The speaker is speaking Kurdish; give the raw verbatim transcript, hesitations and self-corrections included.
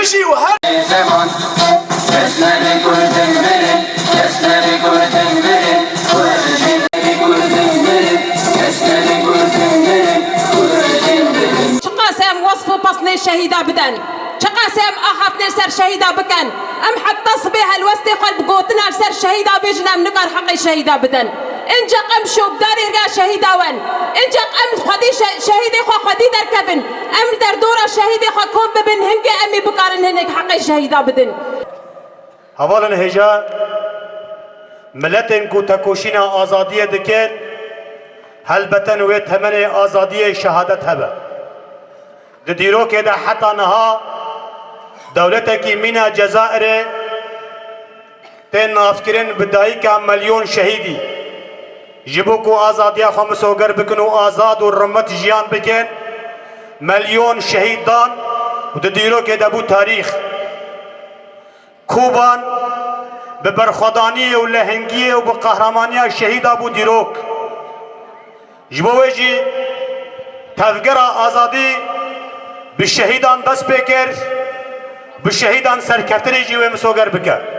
Çî û her Zeman, kes nebe kurdin birin, kes nebe kurdin birin, kurdin birin, kes nebe kurdin birin, kurdin birin. Çiqas em wesf û pesnê şehîda biden, çiqas em axaftinê ser şehîda bikin, em heta sibê helwestê xwe bi gotina li ser şehîda bêjin, em nikar heqê şehîda bidin. Încaq em şopdarê riya şehîda wen. Încaq em xwedî şe-, şehîdê xwe xwedî derkevin. Em li derdora şehîdê xwe kom bibin, hingê em ê bikarin hinek heqê şehîda bidin. Hevalên hêja, miletên ku tekoşîna azadiyê dikin, helbeten wê temenê azadiyê şehadet hebe. Di dîrokê de heta niha dewletekî mîna Cezayirê tên navkirin bi dayika milyon şehîdî. Ji bo ku azadiya xwe misoger bikin û azad û rimit jiyan bikin, milyon şehîd dan û di dîrokê de bû tarîx. Kuban bi berxwedaniyê û lehengiyê û bi qehramaniya şehîda bû dîrok. Ji bo wê jî tevgera azadî bi şehîdan dest pê kir, bi şehîdan serkeftinê jî wê misoger bike.